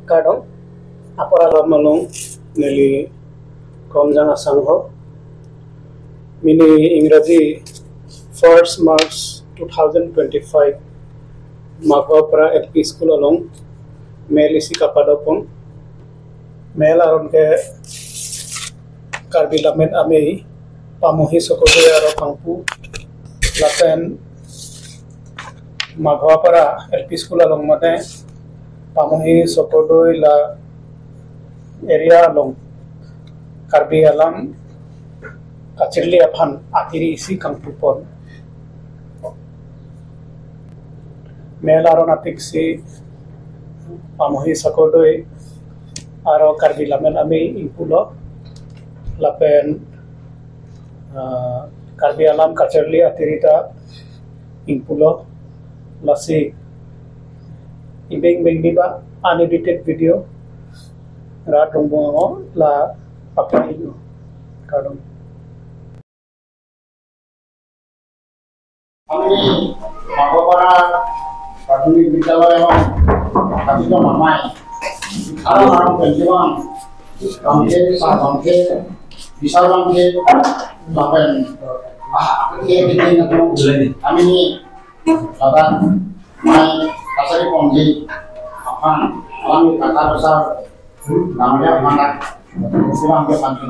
Kardong apara malong neli Komjang Asangho mini Ingraji 1st March 2025 Maghwapara LP School along mel isi kapadopon mel aron ke Karbi Lamen Amei Pamohi Sokodoi aro Kangpu Lapen Maghwapara LP School along mane Pamohi Sokodoi la area along Karbi Alam Kachirli Aphan Atiri isi Kangpu pon mel aro natik si Pamohi Sokodoi aro Karbi Lamen Amei Impulo Lapen Karbi Alam Kacharli Atirita Impulo Lasi Ibeng Beng Niba unedited video Rat Rombongo La Papino Kardong আমি মাঘপাড়া প্রাথমিক বিদ্যালয় এবং থাকিত মামাই আৰু আৰু পেঞ্চিমান বাংকে বাংকে বিশাল বাংকে লাপেন আমি দাদা মাই কাছাৰি পঞ্জি আফান আমি কাকা বছৰ ডাঙৰীয়া ভাণ্ডাৰ বাংকে পাঞ্চন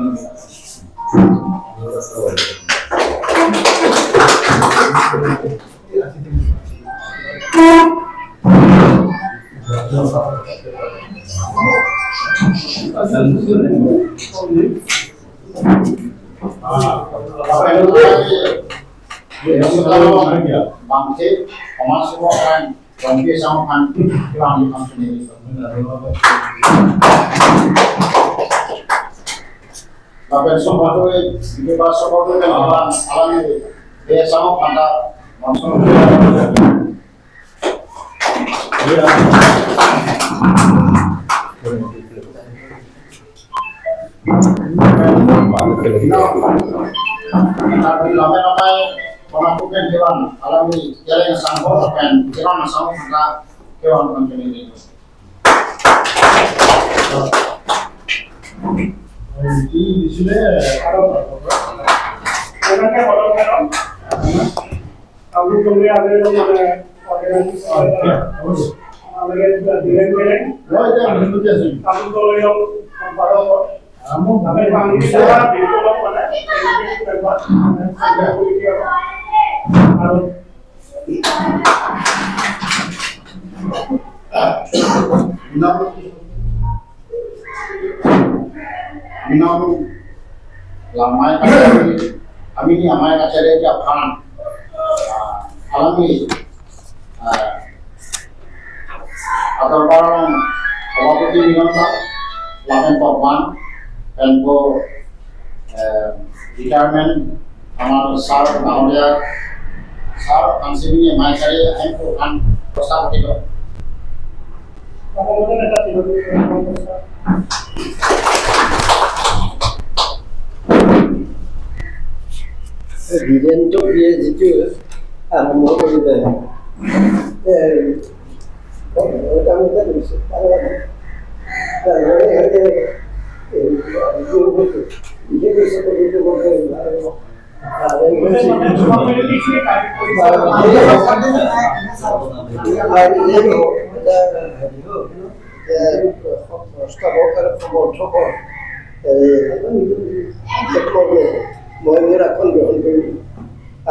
মই মোৰ আসন গ্ৰহণ কৰিলোঁ।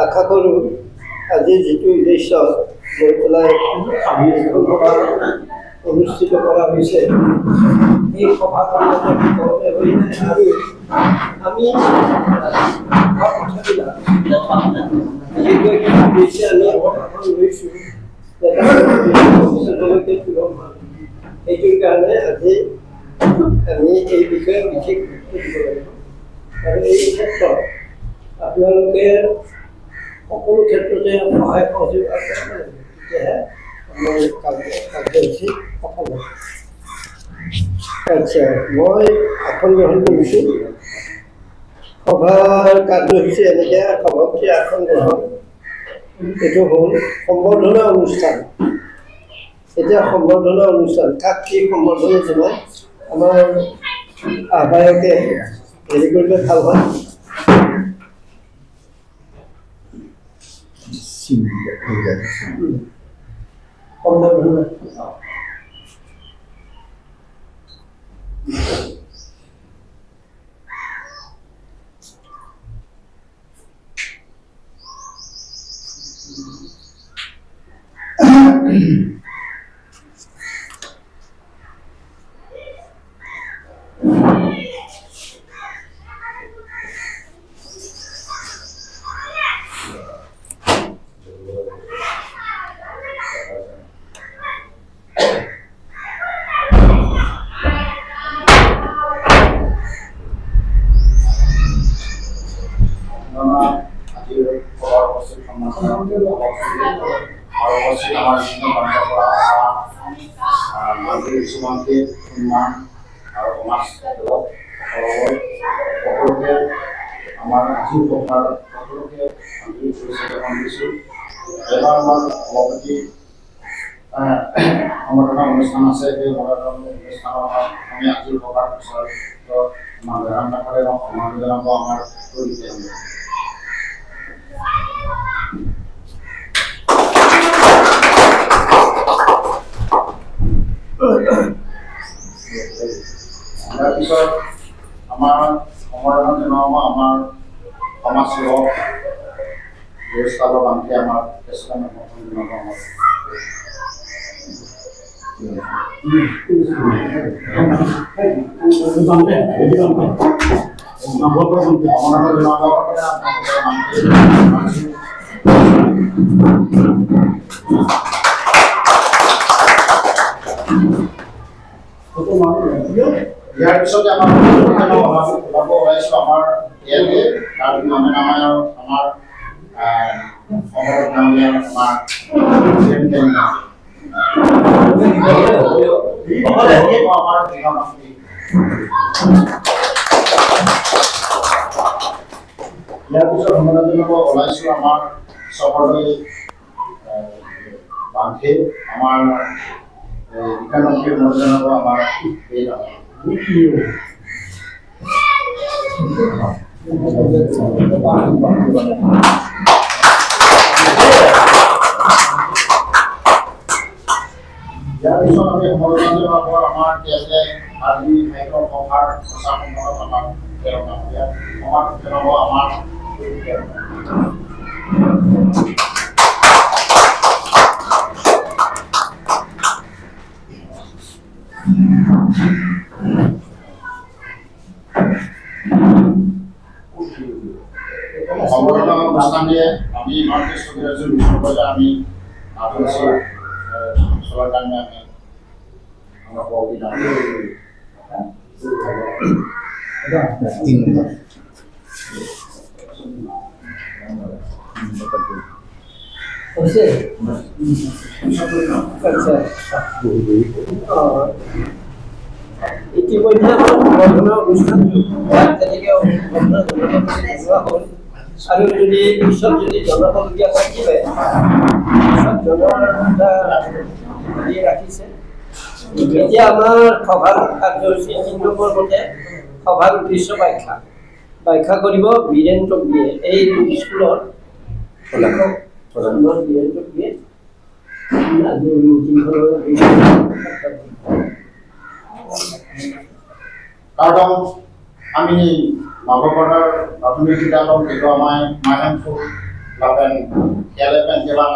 আশা কৰোঁ আজি যিটো উদ্দেশ্য লৈ পেলাই অনুষ্ঠিত কৰা হৈছে এই সভাখন আৰু আমি কথাবিলাক উদ্দেশ্যে আমি সভাখন লৈছোঁ ভৱিষ্যতলৈকে পূৰণ হয়, সেইটোৰ কাৰণে আজি আমি এই বিষয়ে বিশেষ গুৰুত্ব দিব লাগিব। আৰু এই ক্ষেত্ৰত আপোনালোকে সকলো ক্ষেত্ৰতে সহায় সহযোগ আগবঢ়াব লাগিব, তেতিয়াহে আমাৰ কাৰ্যসূচী সফল হ'ব। আচ্ছা, মই আসন গ্ৰহণ কৰিছোঁ। সভাৰ কাৰ্যসূচী এনেকৈ সভাপতি আসন গ্ৰহণ, এইটো হ'ল সম্বৰ্ধনা অনুষ্ঠান। এতিয়া সম্বৰ্ধনা অনুষ্ঠান, কাক কি সম্বৰ্ধনা জনাই আমাৰ আহ্বায়কে হেৰি কৰিলে ভাল হয়। সম্বৰ্ধনা সম্বৰ্ধনা অনুষ্ঠান আছে, সেই সম্বৰ্ধনা অনুষ্ঠানত আমি আজিৰ সভাৰ প্ৰচাৰিত আমাৰ বেদান্তাসকলে সন্মান জনাব আমাৰ। তাৰপিছত আমাৰ সম্বৰ্ধনা জনাব আমাৰ সমাজসেৱক ব্যৱস্থাপক আনকি আমাৰ সমৰ্থন জনাব আমাৰ। ইয়াৰ পিছতে আমাৰ ওলাব ওলাইছোঁ আমাৰ ইয়াতে, তাৰ নামে নামে আমাৰ আমাৰ ইয়াৰ পিছত সম্বোধন জনাব ওলাইছোঁ আমাৰ চহৰলৈ বান্ধে আমাৰ বিকানন্দি অনুৰোধ জনাব আমাৰ এই ইয়াৰ পিছত আমি সম্বোধন জনাব আমাৰ ইয়াতে আৰ্মি সাহিত্য সভাৰ প্ৰচাৰ সম্পাদক আমাৰ সমাজ জনাব আমাৰ। সম্বৰ্ধনা অনুষ্ঠান দিয়ে আমি নৰ্থ ইষ্ট বিষ্ণু আমি চলাৰ কাৰণে আমি আমাৰ সভাপতি ইতিমধ্যে আমাৰ সম্বৰ্ধনা অনুষ্ঠানটো তেনেকৈ সম্বৰ্ধনা জনোৱা হ'ল আৰু যদি পিছত যদি জনাবলগীয়া থাকিলে পিছত জনোৱাৰ এটা হেৰি ৰাখিছে। এতিয়া আমাৰ সভাৰ কাৰ্যসূচী 3 নম্বৰ মতে সভাৰ উদ্দেশ্য ব্যাখ্যা ব্যাখ্যা কৰিব বীৰেন টকবিয়ে, এই স্কুলৰ শিক্ষক আমাৰ বীৰেন টকবিয়ে আজি মিটিংখনৰ। কাৰণ আমি মাঘপৰাৰ প্ৰাথমিক বিদ্যালয় কেইবা আমাৰ মাহেমফু লাপেন কেলেপেন কেইবা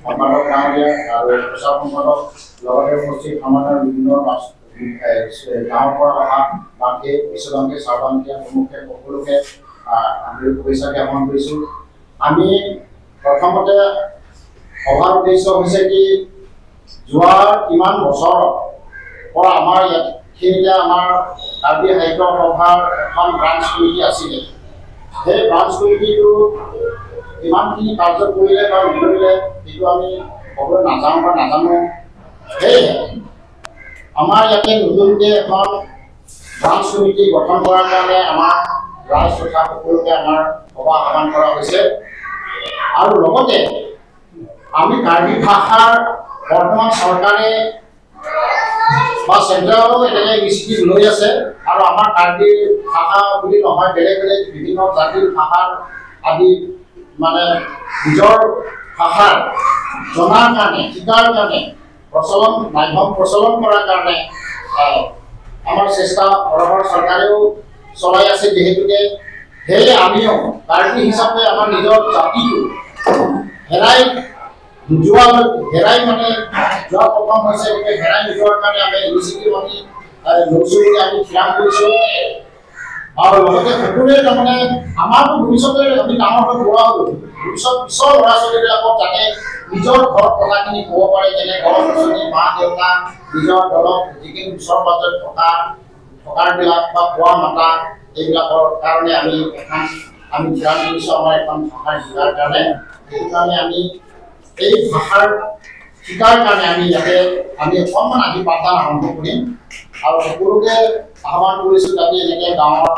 সম্পাদক ডাঙৰীয়া আৰু প্ৰচাৰ সম্পাদক লগতে উপস্থিত আমাৰ বিভিন্ন গাঁৱৰ পৰা অহা বাংকে বিশ্ববাংকে চাৰবাংকে প্ৰমুখে সকলোকে আন্তৰিক শুভেচ্ছা জ্ঞাপন কৰিছোঁ। আমি প্ৰথমতে সভাৰ উদ্দেশ্য হৈছে কি যোৱা কিমান বছৰৰ পৰা আমাৰ ইয়াত সেইতিয়া আমাৰ কাৰ্বি সাহিত্য সভাৰ এখন ব্ৰাঞ্চ কমিটি আছিলে, সেই ব্ৰাঞ্চ কমিটিটো কিমানখিনি কাৰ্য কৰিলে বা নকৰিলে সেইটো আমি ক'বলৈ নাযাওঁ বা নাজানো। সেয়েহে আমাৰ ইয়াতে নতুনকৈ এখন ব্ৰাঞ্চ কমিটি গঠন কৰাৰ কাৰণে আমাৰ ৰাইজ তথা সকলোকে আমাৰ সভা আহ্বান কৰা হৈছে। আৰু লগতে আমি কাৰ্বি ভাষাৰ বৰ্তমান চৰকাৰে বা চেণ্ট্ৰেলো এনেকৈ ইনিচিয়েটিভ লৈ আছে আৰু আমাৰ কাৰ্বি ভাষা বুলি নহয়, বেলেগ বেলেগ বিভিন্ন জাতিৰ ভাষাৰ আদি মানে নিজৰ ভাষাৰ জনাৰ কাৰণে, শিকাৰ কাৰণে, প্ৰচলন মাধ্যম প্ৰচলন কৰাৰ কাৰণে আমাৰ চেষ্টা অসমৰ চৰকাৰেও চলাই আছে। যিহেতুকে সেয়ে আমিও কাৰ্বি হিচাপে আমাৰ নিজৰ জাতিটো হেৰাই নোযোৱা, হেৰাই মানে যোৱা প্ৰথম হৈছে, গতিকে হেৰাই নোযোৱাৰ কাৰণে আমি ইনিচিয়েটিভ আমি লৈছোঁ বুলি আমি থিৰাং কৰিছোঁ। আৰু লগতে সকলোৱে তাৰমানে আমাৰতো ভৱিষ্যতে আমি ডাঙৰ হৈ বুঢ়া হ'লো, ভৱিষ্যত পিছৰ ল'ৰা ছোৱালীবিলাকক যাতে নিজৰ ঘৰত কথাখিনি ক'ব পাৰে, যেনে গছ গছনি, মা দেউতা, নিজৰ ধৰক যিখিনি ওচৰ পাজৰত থকাৰবিলাক বা কোৱা মাতা, এইবিলাকৰ কাৰণে আমি এখন আমি থিৰাং কৰিছোঁ আমাৰ এখন ভাষাৰ শিকাৰ কাৰণে। সেইটো কাৰণে আমি এই ভাষাৰ শিকাৰ কাৰণে আমি ইয়াতে আমি অকণমান আজি পাঠদান আৰম্ভ কৰিম আৰু সকলোকে আহ্বান কৰিছোঁ যাতে এনেকৈ গাঁৱৰ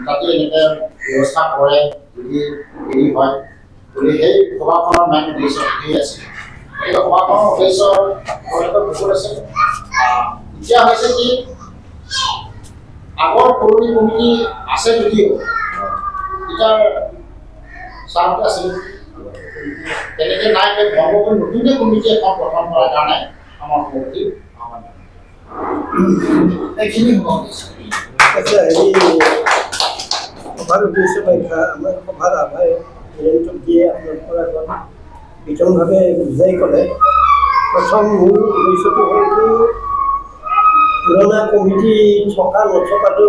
যাতে এনেকৈ ব্যৱস্থা কৰে যদি হেৰি হয় বুলি। সেই সভাখনৰ মেইন উদ্দেশ্য সেইটোৱেই আছিল। এই সভাখনৰ উদ্দেশ্য বহুত আছে। এতিয়া হৈছে কি, আগৰ পুৰণি কমিটি আছে যদিও এতিয়া ছাৰহঁতে আছিল তেনেকৈ নাই, ভংগ কৰি নতুনকৈ কমিটি এখন গঠন কৰাৰ কাৰণে আমাৰ সভাপতি আহ্বান এইখিনি হ'ব। আচ্ছা, হেৰি সভাৰ উদ্দেশ্য ব্যাখ্যা আমাৰ সভাৰ আহ্বায়ক বীৰেন দিয়ে আপোনালোকৰ আগত বিতংভাৱে বুজাই ক'লে। প্ৰথম মূল উদ্দেশ্যটো হ'ল কি, পুৰণা কমিটি থকা নথকাটো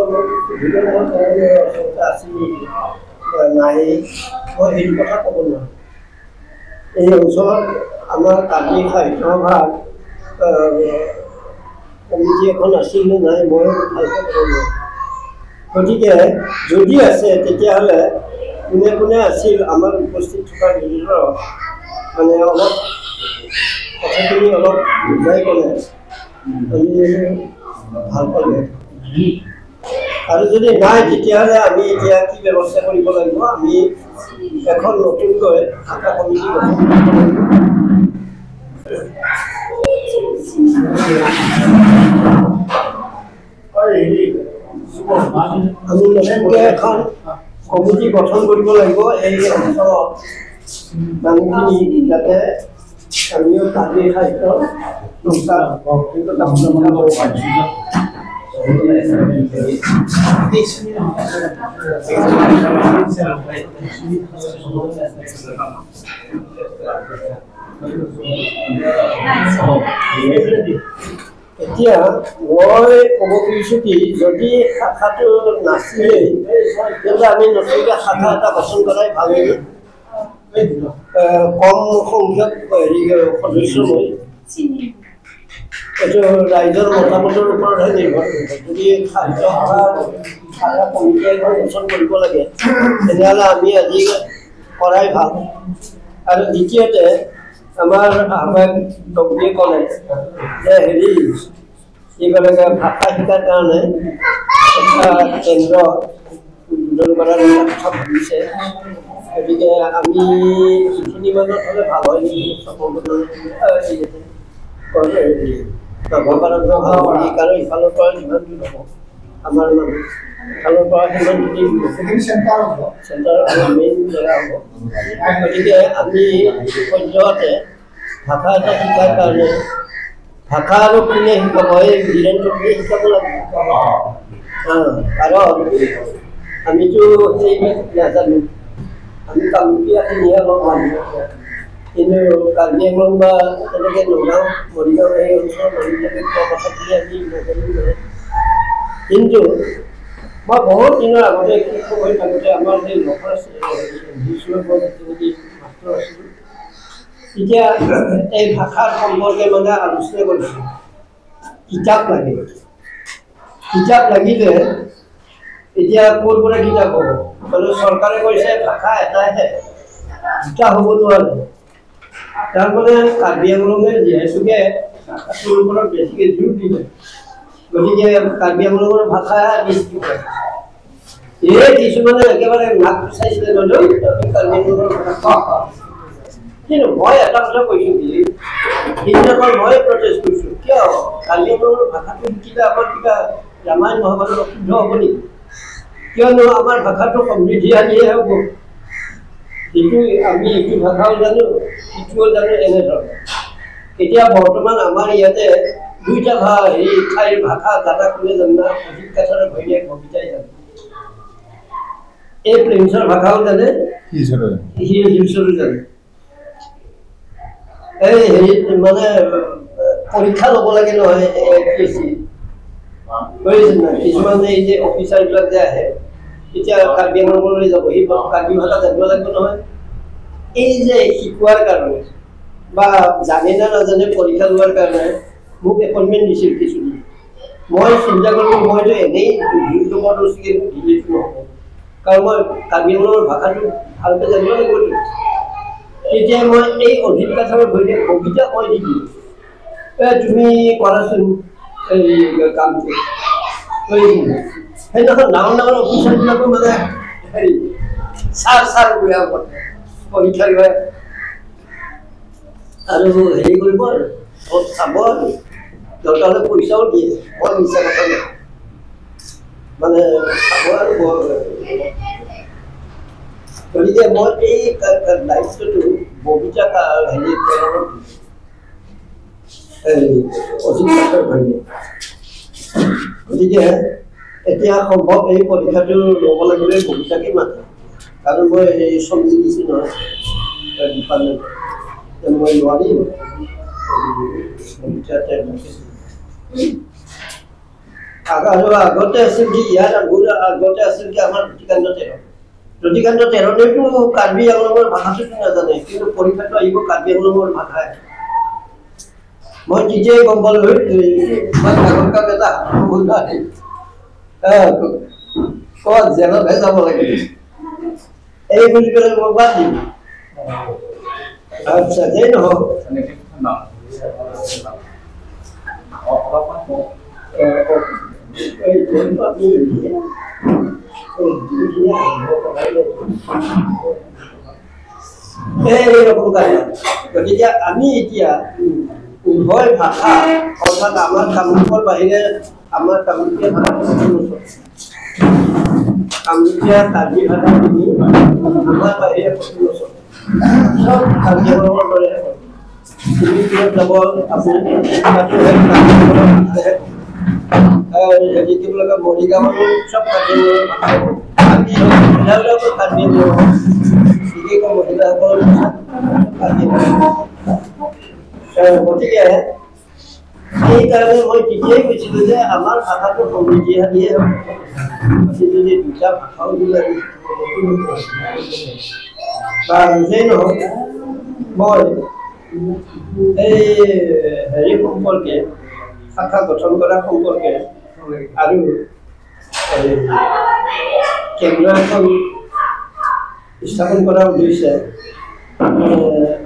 সুধিব মই কাৰণে আচলতে আছিল নেকি নাই, মই সেইটো কথা ক'ব নোৱাৰোঁ। এই অঞ্চলত আমাৰ কাৰ্বি সাহিত্য সভাৰ কমিটি এখন আছিল নে নাই মই ভালকৈ ক'ব নোৱাৰোঁ। গতিকে যদি আছে তেতিয়াহ'লে কোনে কোনে আছিল আমাৰ উপস্থিত থকা ভিতৰত মানে অলপ কথাখিনি অলপ বুজাই ক'লে আমি ভাল পালোঁ। আৰু যদি নাই তেতিয়াহ'লে আমি এতিয়া কি ব্যৱস্থা কৰিব লাগিব, আমি এখন নতুনকৈ শাখা কমিটি গঠন কৰিব লাগিব। আমি নতুনকৈ এখন কমিটি গঠন কৰিব লাগিব এই অঞ্চলত মানুহখিনি, যাতে আমিও কাৰ্বি সাহিত্য এতিয়া মই ক'ব খুজিছোঁ কি, যদি শাখাটো নাছিলেই তেন্তে আমি নতুনকৈ শাখা এটা গঠন কৰাই ভাল নেকি, কম সংখ্যক হেৰি সদস্য লৈ। এইটো ৰাইজৰ মতামতৰ ওপৰতহে নিৰ্ভৰ কৰিব। যদি সাহিত্য সভাৰ শাখা কমিটি এখন গঠন কৰিব লাগে তেনেহ'লে আমি আজি কৰাই ভাল। আৰু দ্বিতীয়তে আমাৰ আহ্বায়ক ডক্টৰে ক'লে যে হেৰি কি ক'লে, ভাষা শিকাৰ কাৰণে এটা কেন্দ্ৰ উদ্বোধন কৰাৰ এটা কথা ভাবিছে। গতিকে আমি এইখিনি মানত হ'লে ভাল হয় নেকি, কাৰণ ইফালৰ পৰা যিমান দূৰ হ'ব আমাৰ মানুহ ইফালৰ পৰা সিমান দূৰ চেণ্টাৰ আমাৰ মেইন জেগা হ'ব। গতিকে আমি সদ্যহতে ভাষা এটা শিকাৰ কাৰণে, ভাষা আৰু কোনে শিকাব, এই বীৰেন টকীয়ে শিকাব লাগিব। কাৰণ আমিতো সেইবিলাক নাজানো, আমি কামৰূপীয়াখিনিহে অলপ জানো, কিন্তু কাৰ্বি আংলং বা তেনেকৈ নগাঁও মৰিগাঁও এই অঞ্চলৰ মানুহবিলাকে কোৱা কথাখিনি আমি নাজানো নহয়। কিন্তু মই বহুত দিনৰ আগতে শিক্ষক হৈ থাকোঁতে আমাৰ সেই লগৰ আছিলে মাষ্টৰ আছিলোঁ, তেতিয়া এই ভাষাৰ সম্পৰ্কে মানে আলোচনা কৰিছিলোঁ। কিতাপ লাগে, কিতাপ লাগিলে এতিয়া ক'ৰ পৰা কিতাপ হ'ব, মানে চৰকাৰে কৈছে ভাষা এটাহে, দুটা হ'ব নোৱাৰে। তাৰমানে কাৰ্বি আংলঙে যিহেতুকে ভাষাটোৰ ওপৰত বেছিকৈ জোৰ দিলে, গতিকে কাৰ্বি আংলঙৰ ভাষা বেছি কৰে। এই কিছুমানে একেবাৰে নাক চাইছিলে নহয় কাৰ্বি আংলঙৰ ভাষা। কিন্তু মই এটা কথা কৈছোঁ কি, সেইদিনাখন মই প্ৰটেষ্ট কৰিছোঁ, কিয় কাৰ্বি আংলঙৰ ভাষাটো শিকিলে আমাৰ কিবা ৰামায়ণ মহাভাৰত অশুদ্ধ হ'ব নেকি? কিয়নো আমাৰ ভাষাটো সমৃদ্ধিশালীহে হ'ব। যিটো আমি ইটো ভাষাও জানো ইটোও জানো এনেধৰণৰ। এতিয়া বৰ্তমান আমাৰ ইয়াতে দুইটা হেৰি ঠাইৰ ভাষা জানা কোনে জানা, অজিত কাছাৰৰ ঘৈণীয়েক ববিতাই জানে। এই প্লেইনছৰ ভাষাও জানে, হিলছৰো জানে। এই হেৰিত মানে পৰীক্ষা ল'ব লাগে নহয় এ পি এছ চি, বুজিছে নাই? কিছুমান এই যে অফিচাৰবিলাক যে আহে এতিয়া কাৰ্বি আংলঙলৈ যাব, সি কাৰ্বি ভাষা জানিব লাগিব নহয়। এই যে শিকোৱাৰ কাৰণে বা জানে নে নাজানে পৰীক্ষা লোৱাৰ কাৰণে মোক এপইণ্টমেণ্ট দিছিল কিছুদিন। মই চিন্তা কৰিলোঁ মইতো এনেই জোৰ জবৰদস্তিকে মোক দিলেতো নহ'ব, কাৰণ মই কাৰ্বি আংলঙৰ ভাষাটো ভালকৈ জানিব লাগিবতো। তেতিয়া মই এই অজিত কাছাৰৰ ঘৈণীয়েক ববিতাক মই দি দিলোঁ, তুমি কৰাচোন এই কামটো। সেইদিনাখন ডাঙৰ ডাঙৰ অফিচাৰবিলাকো মানে হেৰি ছাৰ ছাৰ বুলি পৰীক্ষা লয় আৰু হেৰি কৰিব আৰু অলপ চাব আৰু দৰকাৰ হ'লে পইচাও দিয়ে, মই মিছা কথা নহয়, মানে চাব আৰু। গতিকে মই এই দায়িত্বটো ববিতা হেৰি তেৰণত দিলোঁ, এই অজিত কাছাৰৰ ঘৈণীয়েক। গতিকে এতিয়া সম্ভৱ এই পৰীক্ষাটো ল'ব লাগিলে ববিতাকে মাতে, কাৰণ মই এই চমজি দিছোঁ নহয় ডিপাৰ্টমেণ্টত, মই নোৱাৰিম। আৰু আগতে আছিল কি, ইয়াৰ আগতে আছিল কি আমাৰ জ্যোতিকান্ত তেৰণ। জ্যোতিকান্ত তেৰণেতো কাৰ্বি আংলঙৰ ভাষাটোতো নাজানে, কিন্তু পৰীক্ষাটো আহিব কাৰ্বি আংলঙৰ ভাষাই। মই তেতিয়াই গম পালোঁ ইমান ডাঙৰ কাম এটা নাই, ক'ৰবাত জেলতহে যাব লাগে এই বুলি পেলাই মই বাদ দিম। আচ্ছা, যেই নহওক, এইৰকম কাৰণে। গতিকে আমি এতিয়া উভয় ভাষা, অৰ্থাৎ আমাৰ কামৰূপৰ বাহিৰে আমাৰ কামৰূপীয়া ভাষাটো নচলে, কামৰূপীয়া কাৰ্বি ভাষাখিনি আমাৰ বাহিৰে ক'তো নচলে, চব কাৰ্বি আংলঙৰ দৰেহে কয়। তুমি কিহত যাব আপুনি হেৰি কি বুলি কয়, মৰিগাঁৱতো চব কাৰ্বি আংলঙৰ ভাষা, আনকি মহিলাবিলাকো কাৰ্বি আংলঙৰ, বিশেষকৈ মহিলাসকলৰ ভাষা কাৰ্বি আংলঙৰ। গতিকে সেইকাৰণে মই তেতিয়াই কৈছিলোঁ যে আমাৰ ভাষাটো সমৃদ্ধিশালীয়ে হ'ব, যদি দুটা ভাষাও যদি আমি বা যেই নহওক, মই এই হেৰি সম্পৰ্কে শাখা গঠন কৰা সম্পৰ্কে আৰু কেন্দ্ৰ এখন স্থাপন কৰাৰ উদ্দেশ্যে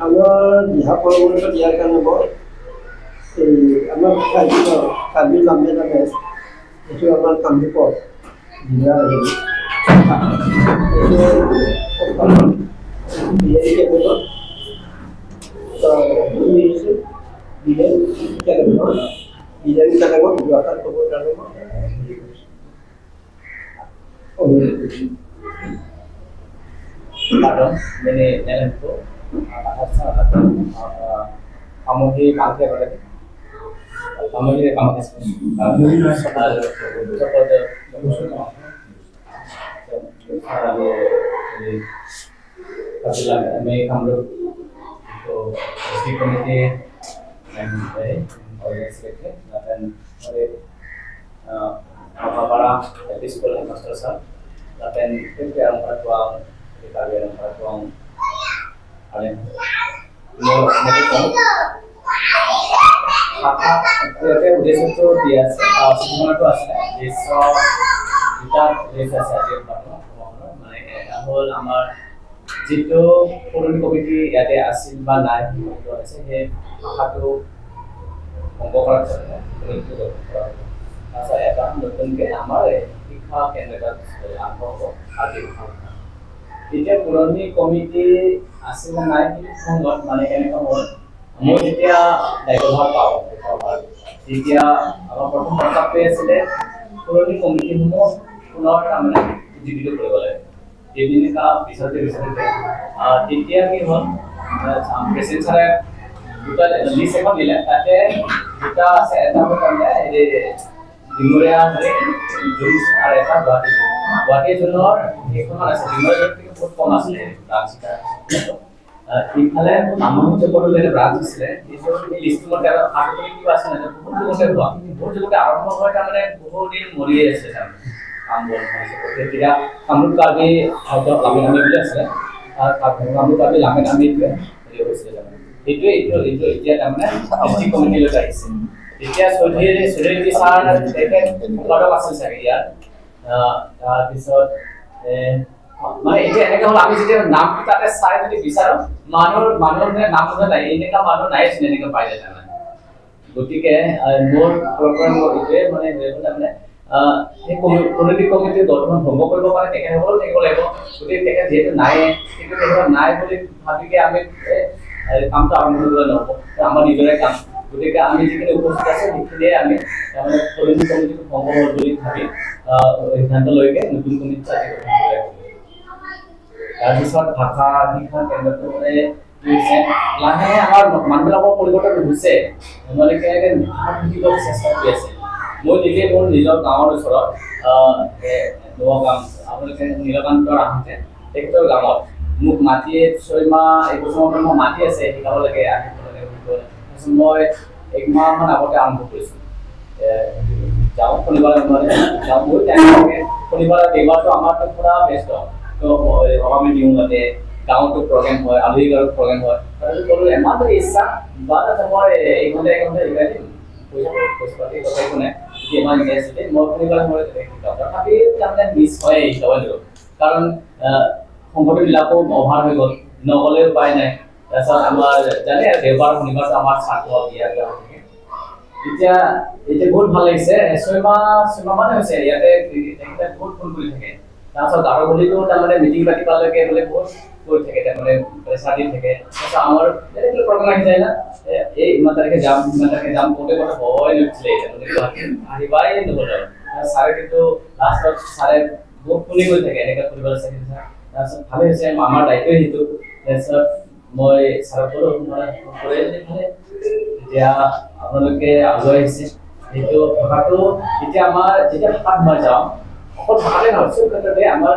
আমাৰ দিহা পৰামৰ্শ দিয়াৰ কাৰণে মই এই আমাৰ কাৰ্বি লাম্বে নামে এইটো আমাৰ কামৰূপৰ জিলাৰ হেৰি এইটো কেন্দ্ৰত দুআষাৰ ক'বৰ কাৰণে মই হেৰি কৰিছোঁ, অনুৰোধ কৰিছোঁ। Pardon, mene nelempo pamohi bangke boleh pamohi pamohi Kamrup district committee school headmaster sir lapen ইয়াতে উদ্দেশ্যটো দিয়া আছে, চিনেমাটো আছে, উদ্দেশ্য দুটা উদ্দেশ্য আছে আজি মানে এটা হ'ল আমাৰ যিটো পুৰণি কমিটি ইয়াতে আছিল বা নাই আছে সেই ভাষাটো ভংগ কৰাৰ ক্ষেত্ৰত কমিটিটো গঠন কৰা হ'ব। তাৰপিছত এটা নতুনকৈ আমাৰ শিক্ষা কেন্দ্ৰ এটা আৰম্ভ হ'ব কাৰ্বি ভাষা। এতিয়া পুৰণি কমিটি আছিল নে নাই সেইটো প্ৰসংগত মানে কেনেকুৱা হ'ল, মই যেতিয়া দায়িত্বভাৰ পাওঁ, তেতিয়া আমাৰ প্ৰথম প্ৰস্তাৱটোৱে আছিলে পুৰণি কমিটিসমূহ পুনৰ তাৰমানে উজ্জীৱিত কৰিব লাগে। সেইদিনা বিচাৰোঁতে বিচাৰোঁতে তেতিয়া কি হ'ল, প্ৰেচিডেণ্ট ছাৰে দুটা লিষ্ট এখন দিলে, তাতে দুটা আছে, এটা হ'ল তাৰমানে হেৰি ডিমৰীয়া জোন আৰু এটা গুৱাহাটী জোন। গুৱাহাটী জোনৰ কেইখনমান আছে, ডিমৰীয়া জোনতকৈ বহুত কম আছিলে ব্ৰাঞ্চ। ইফালে পামহি চকৰটো যেনে ব্ৰাঞ্চ আছিলে, কিন্তু এই লিষ্টটো মতে আৰু আগতে কিবা আছে নাই, বহুত যুগতে হোৱা, বহুত যুগতে আৰম্ভ হৈ তাৰমানে বহুত দিন মৰিয়ে আছিলে। তাৰমানে কাম বন তেতিয়া কামৰূপ কাৰ্বি হয়তো লামেন আমি বুলি আছিলে, কামৰূপ কাৰ্বি লামেন আমিটোৱে হেৰি হৈছিলে। তাৰমানে সেইটোৱে এইটো এইটো এতিয়া তাৰমানে ডিষ্ট্ৰিক্ট কমিটিলৈকে আহিছে। তেতিয়া চৌধুৰী ছাৰ তেখেত সম্পাদক আছিল চাগে ইয়াৰ। তাৰপিছত মানে এতিয়া এনেকে হ'ল, আমি যেতিয়া নামটো তাতে চাই যদি বিচাৰো, মানুহৰ মানে নাম নাই, এনেকুৱা মানুহ নাইচোন, এনেকুৱা পাই যায় তাৰমানে। গতিকে মোৰ ফালৰ পৰা মোৰ এইটোৱে মানে তাৰমানে সেই পুৰণি কমিটিৰ গঠন ভংগ কৰিব কাৰণে তেখেতসকলো থাকিব লাগিব। গতিকে তেখেত যিহেতু নাই, কিন্তু তেখেত নাই বুলি ভাবিকে আমি কামটো আৰম্ভ কৰিবলৈ নহ'ব, আমাৰ নিজৰে কাম। গতিকে আমি যিখিনি উপস্থিত আছো সেইখিনিয়ে আমি তাৰমানে পুৰণি কমিটিটো ভংগ হ'ল বুলি ভাবি সিদ্ধান্ত লৈকে নতুন কমিটি আজি গঠন কৰিব লাগিব। তাৰপিছত ভাষা শিক্ষা কেন্দ্ৰটো মানে কি হৈছে, লাহে লাহে আমাৰ মানুহবিলাকৰ পৰিৱৰ্তন হৈছে, মানে কেনেকৈ ভাষা শিকিব চেষ্টা কৰি আছে। মই নিজে মোৰ নিজৰ গাঁৱৰ ওচৰত নগাঁও আপোনালোকে নীলকান্তৰ আহোঁতে তেখেতৰ গাঁৱত মোক মাতিয়ে 6 মাহ 1 বছৰমান মোক মাতি আছে, শিকাব লাগে, আহিব লাগে বুলি কয়। তাৰপিছত মই 1 মাহমান আগতে আৰম্ভ কৰিছোঁ। যাওঁ শনিবাৰে মানে যাওঁ, বহুত টাইম লাগে। শনিবাৰে দেওবাৰটো আমাৰতো পূৰা ব্যস্ত, তো সকামে দিওঁ, মানে গাঁৱতো প্ৰগ্ৰেম হয়, আলহী ঘৰত প্ৰগ্ৰেম হয়। তাৰপিছত ক'লো ইমান যদি ইচ্ছা বা মই 1 ঘণ্টা 1 ঘণ্টা শিকাই দিম, পইচা পাতি কথা একো নাই। যদি ইমান ইণ্টাৰেষ্ট যদি মই শনিবাৰে মই শিকাওঁ, তথাপি তাৰমানে মিছ হয়ে, শিকাব লাগিব, কাৰণ সংগঠনবিলাকো অভাৰ হৈ গ'ল, নগ'লেও উপায় নাই। তাৰপিছত আমাৰ জানে দেওবাৰ শনিবাৰটো আমাৰ শ্ৰাদ্ধ বিয়া দিয়া হৈ থাকে। এতিয়া এতিয়া বহুত ভাল লাগিছে, 6 মাহ মানে হৈছে ইয়াতে, তেখেতে বহুত ফোন কৰি থাকে। তাৰপিছত গাৰোগুলিতো তাৰমানে মিটিং পাতিবলৈকে বোলে বহুত কৰি থাকে, তাৰমানে প্ৰেছাৰ দি থাকে। তাৰপিছত আমাৰ বেলেগ বেলেগ প্ৰগ্ৰেম আহি যায় না, এই ইমান তাৰিখে যাম, ইমান তাৰিখে যাম কওঁতে কওঁতে ভয় নুঠিলে, এতিয়া মানে গুৱাহাটী আহিবাই নহ'ল আৰু। ছাৰে কিন্তু লাষ্টত ছাৰে বহুত ফোনে কৰি থাকে, এনেকৈ কৰিব আছে। তাৰপিছত ভালে হৈছে, আমাৰ দায়িত্বই সেইটো। তাৰপিছত মই ছাৰক ক'লো মানে কৰে যদি ভালে, তেতিয়া আপোনালোকে আগুৱাই আহিছে। সেইটো ভাষাটো এতিয়া আমাৰ যেতিয়া ভাষাত মই যাওঁ, অকল ভাষাতে নহয়, চব ক্ষেত্ৰতে আমাৰ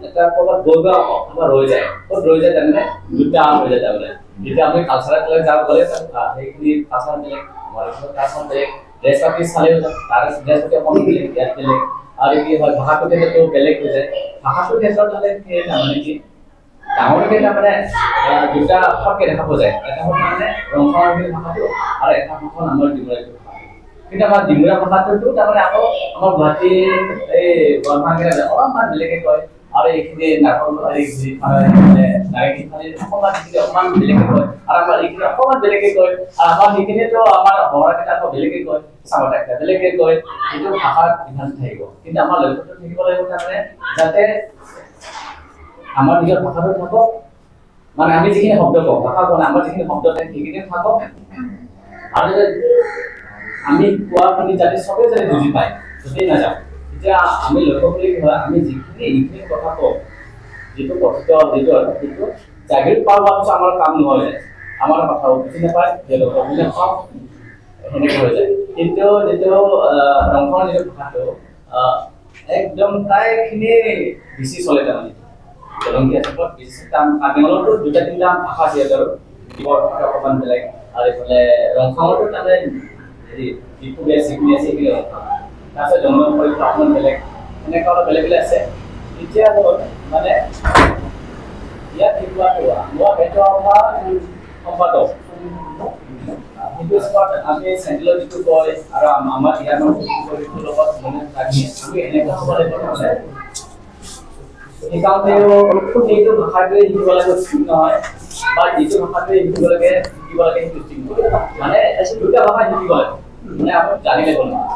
এটা ক'ৰবাত গৈ গৈ আমাৰ ৰৈ যায়। ক'ত ৰৈ যায় তাৰমানে দুটা হৈ যায়। তাৰমানে যেতিয়া আমি কালচাৰেল ফালে যাওঁ, গ'লে সেইখিনি কালচাৰ বেলেগ, আমাৰ কালচাৰ বেলেগ, ড্ৰেছ পাতি চালেও তাৰ ড্ৰেছ পাতি অকণমান বেলেগ, ইয়াত বেলেগ। আৰু কি হয়, ভাষাটোৰ ক্ষেত্ৰতো বেলেগ হৈ যায়। ভাষাটোৰ ক্ষেত্ৰত হ'লে কি তাৰমানে কি ডাঙৰকে তাৰমানে দুটা ফটকে দেখা পোৱা যায়। এটা হ'ল তাৰমানে ৰংখাৰ ভাষাটো আৰু এটা ভাষা হ'ল আমাৰ ডিমৰীয়া ভাষাটো। কিন্তু আমাৰ ডিমৰীয়া ভাষাটোতো তাৰমানে আকৌ আমাৰ গুৱাহাটীৰ এই গোৱালপাৰা অলপমান বেলেগে কয়, আৰু এইখিনি নাগৰ নাৰেংগী ফালে অকণমান সেইখিনি অকণমান বেলেগে কয়, আৰু আমাৰ এইখিনি অকণমান বেলেগে কয়, আৰু আমাৰ সেইখিনিতো আমাৰ বড়াকেইটা আকৌ বেলেগে কয়, চামতাকেইটা বেলেগে কয়। সেইটো ভাষাত বিভাজন থাকিব, কিন্তু আমাৰ লক্ষ্যটো থাকিব লাগিব তাৰমানে যাতে আমাৰ নিজৰ ভাষাটো থাকক, মানে আমি যিখিনি শব্দ কওঁ, ভাষা কোৱা নাই, আমাৰ যিখিনি শব্দ থাকে সেইখিনি থাকক, আৰু যাতে আমি কোৱাখিনি যাতে চবেই যাতে বুজি পায় য'তেই নাযাওঁ। এতিয়া আমি লক্ষ্য কৰি কি হয়, আমি যিখিনি এইখিনি কথা কওঁ, যিটো কথিত যিটো আৰু সেইটো জাগিৰোড পাৰ হোৱাৰ পিছত আমাৰ কাম নোহোৱা হৈ যায়, আমাৰ কথাও বুজি নাপায়, তেওঁলোকেও বুজি নাপাওঁ, সেনেকৈ হৈ যায়। কিন্তু যিটো ৰংঘৰ যিটো ভাষাটো একদম প্ৰায়খিনি বেছি চলে, তাৰমানে জলংকী আছে বেছি। কাৰ্বি আংলঙতো দুটা তিনিটা ভাষা আছে আৰু ভাষাটো অকণমান বেলেগ, আৰু এইফালে ৰংখাঙতো তাৰমানে হেৰি যিখিনি আছে যিখিনি আছে সেইখিনি ৰংখাং, তাৰপিছত জংঘল পৰিৱেশ অকণমান বেলেগ, সেনেকুৱা অলপ বেলেগ বেলেগ আছে। এতিয়া হ'ল মানে ইয়াত শিকোৱাটো মই সেইটো আমাৰ সম্পাদক সেইটো স্পট আমি চেণ্ট্ৰেলত যিটো কয় আৰু আমাৰ ইয়াৰ লগত মনে ৰাখি আমি এনেকুৱা হ'ব লাগিব, নহ'লে শিকাওঁতেও সেইটো ভাষাটোৱে শিকিব লাগে ঠিক নহয়, বা যিটো ভাষাটোৱে শিকিব লাগে সেইটো ঠিক নহয়। মানে দুটা ভাষা শিকিব লাগে, মানে আপুনি জানিলে হ'ল নহয়।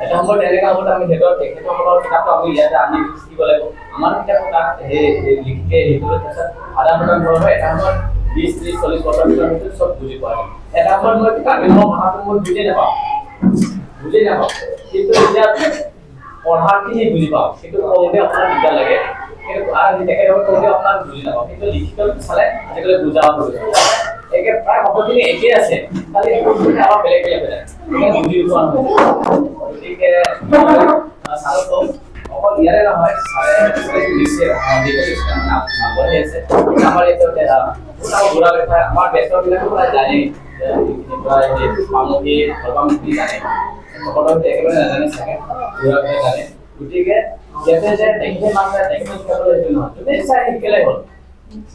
এটা সময়ত এনেকুৱা হ'ব, আমি সিহঁতৰ তেখেতসকলৰ কিতাপটো আমি ইয়াতে আনি শিকিব লাগিব, আমাৰ কিতাপো তাত সেই লিখিকে হেৰি কৰিব, তাৰপিছত আদান প্ৰদান কৰিব। এটা সময়ত 20 30 40 বছৰ ভিতৰত চব বুজি পোৱা যায়। এটা সময়ত মই কাৰ্বি ভাষাটো মই বুজি নাপাওঁ, কিন্তু এতিয়া পঢ়াখিনি বুজি পাওঁ, কিন্তু কওঁতে অকণমান দিগদাৰ লাগে। কিন্তু তেখেতসকলে কওঁতে অকণমান বুজি নাপাওঁ, কিন্তু লিখিত চালে আজিকালি বুজা হৈ গৈছে। একে প্ৰায় শব্দখিনি একেই আছে, খালি আমাৰ বেলেগ বেলেগ হৈ যায়, বুজি পোৱা নহয়। গতিকে ছাৰক কম, অকল ইয়াৰে নহয়, ছাৰে দিছে আগবাঢ়ি আছে। আমাৰ ইয়াতে বহুত আমাৰ বুঢ়া বিষয়, আমাৰ বেচৰবিলাকো প্ৰায় জানেই, প্ৰায় পামুহি ধৰ্মামুখী জানে, সকলোৱে একেবাৰে নাজানে চাগে, বুঢ়াবিলাক জানে। গতিকে ইয়াতে যে তেখেতে মানুহে তেখেতে শিকাবলৈ সেইটো নহয়, তুমি চাই শিকিলে হ'ল,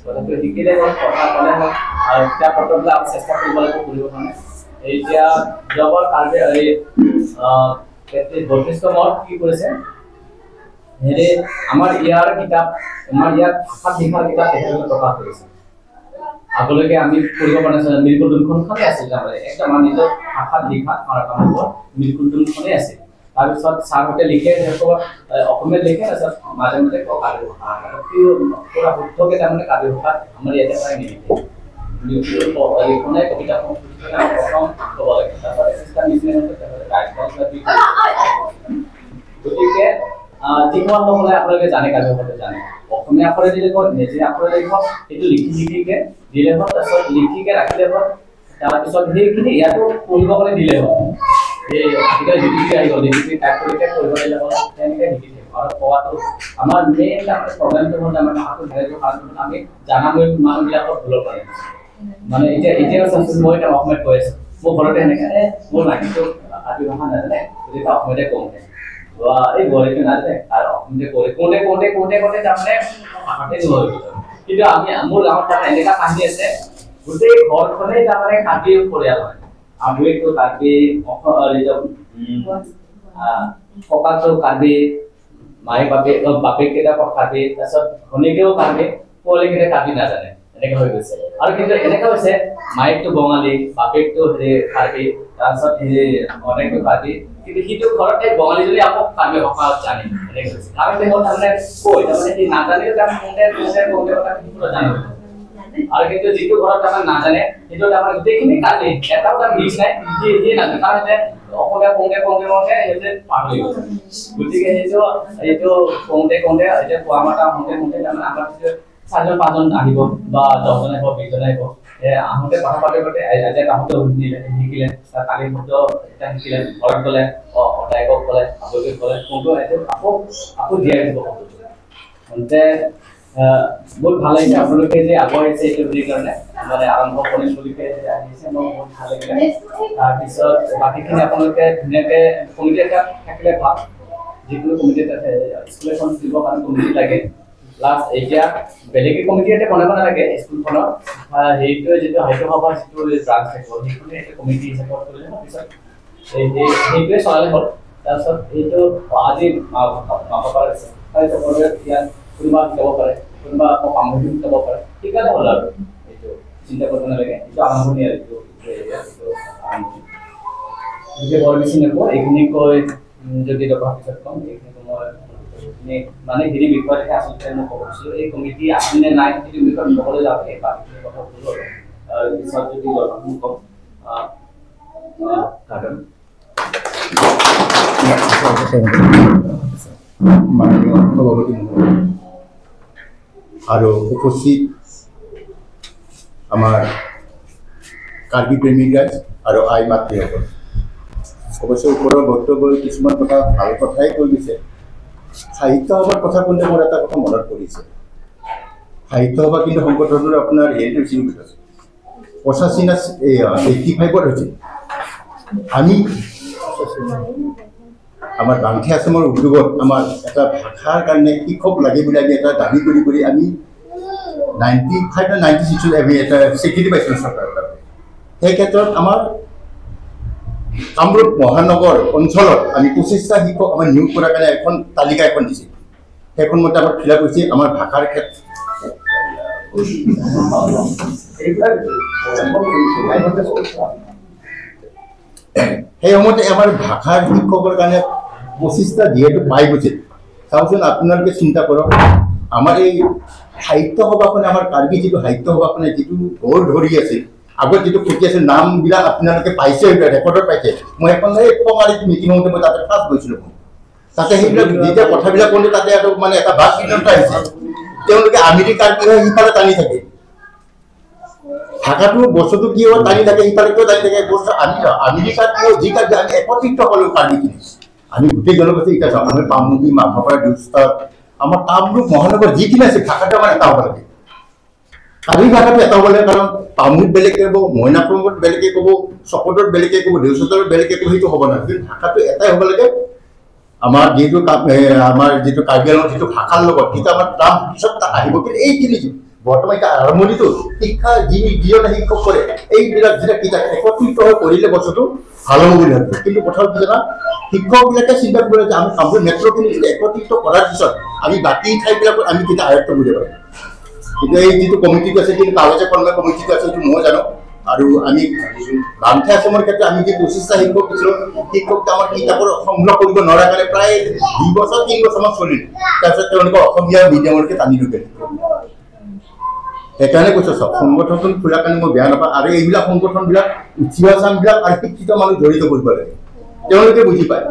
কথাটো শিকিলে হ'ল, কথা ক'লে হ'ল, আৰু কিতাপ পত্ৰবিলাক আমি চেষ্টা কৰিব লাগিব পঢ়িবৰ কাৰণে। এতিয়া যোৱাবাৰ কাৰ্বি এই 32তমত কি কৰিছে, হেৰি আমাৰ ইয়াৰ কিতাপ, আমাৰ ইয়াত ভাষাত লিখা কিতাপ তেখেতসকলে প্ৰকাশ কৰিছে। আগলৈকে আমি পঢ়িব পৰা নাছিলোঁ, মিলকুলদুমখনখনেই আছিল, তাৰমানে একদম আমাৰ নিজৰ ভাষাত লিখা আমাৰ কামৰূপৰ মিলকুলদুমখনেই আছিল। তাৰপিছত ছাৰহঁতে লিখে, তেওঁলোকৰ অসমীয়াত লিখে, তাৰপিছত মাজে মাজে কওঁ কাৰ্বি ভাষা, পুৰা শুদ্ধকে তাৰমানে কাৰ্বি ভাষাত আমাৰ ইয়াতে প্ৰায় নিলিখে। লিখনে কবিতাখন প্ৰথম ক'ব লাগে, তাৰপিছত গতিকে যিসকলে আপোনালোকে জানে কাৰ্বি ভাষাটো জানে, অসমীয়া আখৰে দিলে কয়, নিজে আখৰে লিখক, সেইটো লিখি লিখিকে দিলে হ'ল, তাৰপিছত লিখিকে ৰাখিলে হ'ল, তাৰপিছত সেইখিনি ইয়াতো পঢ়িব কাৰণে দিলে হ'ল। এই আজিকালি ডিটিপি আহি গ'ল, ডিটিপি টাইপ কৰি পঢ়িব দিলে হ'ল, তেনেকৈ শিকি থাকিব। আৰু কোৱাটো আমাৰ মেইন তাৰমানে প্ৰব্লেমটো হ'ল আমাৰ ভাষাটো হেৰাই যোৱাৰ কাৰণটো হ'ল আমি জানা মানুহবিলাকৰ ভুলৰ কাৰণে। মানে এতিয়া এতিয়াও চাইছোঁ, মই এতিয়া অসমীয়াত কৈ আছোঁ, মোৰ ঘৰতে সেনেকৈ মোৰ মাইকীটো কাৰ্বি ভাষা নাজানে, গতিকে অসমীয়াতে কওঁতে বা এই বোৱাৰীটো নাজানে আৰু অসমীয়াতে কওঁতে কওঁতে কওঁতে কওঁতে কওঁতে তাৰমানে ভাষাতে নোহোৱা হৈ গৈছে। কিন্তু আমি মোৰ গাঁৱত তাৰমানে এনেকুৱা কাহিনী আছে, গোটেই ঘৰখনেই তাৰমানে কাৰ্বি পৰিয়াল হয়, আবুৱেকটো কাৰ্বি, ককাটো কাৰ্বি, মায়ে বাপেক বাপেক কেইটা কাৰ্বি, তাৰপিছত ভনীকেও কাৰ্বি, পোৱালীকেইটা কাৰ্বি নাজানে, এনেকে হৈ গৈছে। আৰু কিন্তু এনেকা হৈছে, মায়েকটো বঙালী, বাপেকটো হেৰি কাৰ্বি, তাৰপিছত হেৰি অনেকটো কাৰ্বি, কিন্তু সিটো ঘৰত সেই বঙালীজনী আকৌ কাৰ্বি ভাষা জানে, এনেকে হৈছে। কাৰণ হ'ল তাৰমানে কৈ তাৰমানে সি নাজানিও তাৰমানে কওঁতে কওঁতে কওঁতে কথা পুৰা জানিব। আৰু কিন্তু যিটো ঘৰত তাৰমানে নাজানে, সেইটো তাৰমানে গোটেইখিনি কাৰ্বি, এটাও তাৰ মিক্স নাই, সি নাজানে, কাৰণ সিহঁতে অসমীয়া কওঁতে কওঁতে কওঁতে সিহঁতে পাহৰি গৈছে। গতিকে সেইটো এইটো কওঁতে কওঁতে এতিয়া কোৱা মাতা হওঁতে হওঁতে তাৰমানে আমাৰ 4জন 5জন আহিব বা 10জন আহিব, 20জন আহিব, আহোঁতে কথা পাতে পাতে আজি আহোঁতে শুনিলে, শিকিলে, কালি শব্দ এটা শিকিলে, ঘৰত গ'লে তাইকক ক'লে, আবৈক ক'লে, কোনটো এইটো আকৌ আকৌ জীয়াই দিব শব্দটো। তেন্তে বহুত ভাল লাগিছে আপোনালোকে যে আগবাঢ়িছে এইটো হেৰিৰ কাৰণে, মানে আৰম্ভ কৰিম বুলি আহিছে, মোৰ বহুত ভাল লাগিলে। তাৰপিছত বাকীখিনি আপোনালোকে ধুনীয়াকৈ কমিটি এটা থাকিলে ভাল, যিকোনো কমিটি এটা স্কুল এখন দিবৰ কাৰণে কমিটি লাগে। প্লাছ এতিয়া বেলেগে কমিটি এটা বনাব নালাগে, স্কুলখনৰ সেইটোৱে যিটো সাহিত্য সভাৰ যিটো ব্ৰাঞ্চ থাকিব, সেইখনে এটা কমিটি হিচাপত কৰিলে পিছত সেইটোৱে চলালে হ'ল। তাৰপিছত এইটো আজি মা পাপাৰ আছে, সকলোৱে ইয়াত কোনোবা শিকাব পাৰে, কোনোবা আকৌ পামহি শিকাব পাৰে, শিকালে হ'ল আৰু এইটো চিন্তা কৰিব নালাগে। এইটো আৰম্ভণি আৰু এইটো এইটো আৰম্ভণি। গতিকে বৰ বেছি নকওঁ, এইখিনি কৈ যদি দৰকাৰ পিছত ক'ম। এইখিনি মই মানে হেৰি বিষয়তহে আচলতে মই ক'ব খুজিছিলোঁ, এই কমিটি আছে নে নাই সেইটো বিষয়ত ক'বলৈ যাওঁতে এই বাকীখিনি কথা ক'লো আৰু পিছত যদি দৰকাৰ মই ক'ম। কাৰণ মাননীয় সভাপতি মহোদয় আৰু উপস্থিত আমাৰ কাৰ্বি প্ৰেমিক ৰাইজ আৰু আই মাতৃসকল, অৱশ্যে ওপৰৰ বক্তব্যই কিছুমান কথা ভাল কথাই কৈ দিছে। সাহিত্য সভাৰ কথা কওঁতে মোৰ এটা কথা মনত পৰিছে। সাহিত্য সভা কিন্তু সংগঠনটোৰ আপোনাৰ হেৰিটো হৈছিল 85 না 85ত হৈছিল। আমি আমাৰ বাংঠি আছামৰ উদ্যোগত আমাৰ এটা ভাষাৰ কাৰণে শিক্ষক লাগে বুলি আমি এটা দাবী কৰি কৰি আমি 95 নে 96ত আমি এটা স্বীকৃতি পাইছিলোঁ চৰকাৰৰ পৰা। সেই ক্ষেত্ৰত আমাৰ কামৰূপ মহানগৰ অঞ্চলত আমি 25টা শিক্ষক আমাৰ নিয়োগ কৰাৰ কাৰণে এখন তালিকা এখন দিছিল। সেইখন মতে আমাৰ ফিল আপ হৈছে আমাৰ ভাষাৰ ক্ষেত্ৰত। সেই সময়তে আমাৰ ভাষাৰ শিক্ষকৰ কাৰণে 25টা যিহেতু পাই গৈছিল। চাওকচোন আপোনালোকে চিন্তা কৰক, আমাৰ এই সাহিত্য সভাখনে, আমাৰ কাৰ্বি যিটো সাহিত্য সভাখনে যিটো গঢ় ধৰি আছিল, আগত যিটো ফুটি আছিল, নামবিলাক আপোনালোকে পাইছে, ৰেকৰ্ডত পাইছে। মই এখন এই খঙাৰীত মিটিং হওঁতে মই তাতে ফাৰ্ষ্ট গৈছিলোঁ। তাতে সেইবিলাক যেতিয়া কথাবিলাক ক'লো, তাতে আৰু মানে এটা বাক বিতণ্ডা আহিছে। তেওঁলোকে আমেৰিকাৰ কি হয় সিফালে টানি থাকে ভাষাটো, বস্তুটো কি হয় টানি থাকে, সিফালে কিয় টানি থাকে বস্তু। আমি আমেৰিকাৰ কি হয়, যি কাৰ্বি আমি একত্ৰিত হ'লেও কাৰ্বিখিনি আমি গোটেই জনগোষ্ঠী এতিয়া চাওঁ, আমি পামুকি, মাঘপাৰা, দেউস্তাত, আমাৰ কামৰূপ মহানগৰ যিখিনি আছে, ভাষাটো আমাৰ এটা হ'ব লাগে। কাৰ্বি ভাষাটো এটা হ'ব লাগে, কাৰণ পামুত বেলেগকে ক'ব, মইনাপুৰত বেলেগকে ক'ব, চকদত বেলেগকে ক'ব, দেউচতত বেলেগকে ক'ব, সেইটো হ'ব নহয়। কিন্তু ভাষাটো এটাই হ'ব লাগে। আমাৰ যিটো আমাৰ যিটো কাৰ্বি আংলঙৰ যিটো ভাষাৰ লগত যিটো আমাৰ নাম পিছত তাত আহিব। কিন্তু এইখিনি বৰ্তমান এতিয়া আৰম্ভণিটো শিক্ষা যিজনে শিক্ষক কৰে, এইবিলাক যেতিয়া কিতাপ একত্ৰিত হৈ কৰিলে বস্তুটো ভাল হ'ব বুলি ভাবিছোঁ। কিন্তু কথা কি জানা, শিক্ষকবিলাকে চিন্তা কৰিব লাগে যে আমি কামৰূপ মেট্ৰ'খিনি যেতিয়া একত্ৰিত কৰাৰ পিছত আমি বাকী ঠাইবিলাকত আমি কেতিয়া আয়ত্ব কৰিব পাৰিম। কিন্তু এই যিটো কমিটিটো আছে, কিন্তু কাগজে কলমে কমিটিটো আছে, সেইটো ময়ো জানো। আৰু আমি বাংঠে আশ্ৰমৰ ক্ষেত্ৰত আমি যি 25টা শিক্ষক দিছিলোঁ, শিক্ষকটো আমাৰ কিতাপৰ সংগ্ৰহ কৰিব নোৱাৰাৰ কাৰণে প্ৰায় 2 বছৰ 3 বছৰমান চলিল। তাৰপিছত তেওঁলোকে অসমীয়া মিডিয়ামলৈকে টানি লৈ গ'ল। সেইকাৰণে কৈছোঁ, চব সংগঠন খোলাৰ কাৰণে মই বেয়া নাপাওঁ। আৰু এইবিলাক সংগঠনবিলাক উঠি অহা চামবিলাক আৰু শিক্ষিত মানুহ জড়িত কৰিব লাগে, তেওঁলোকে বুজি পায়।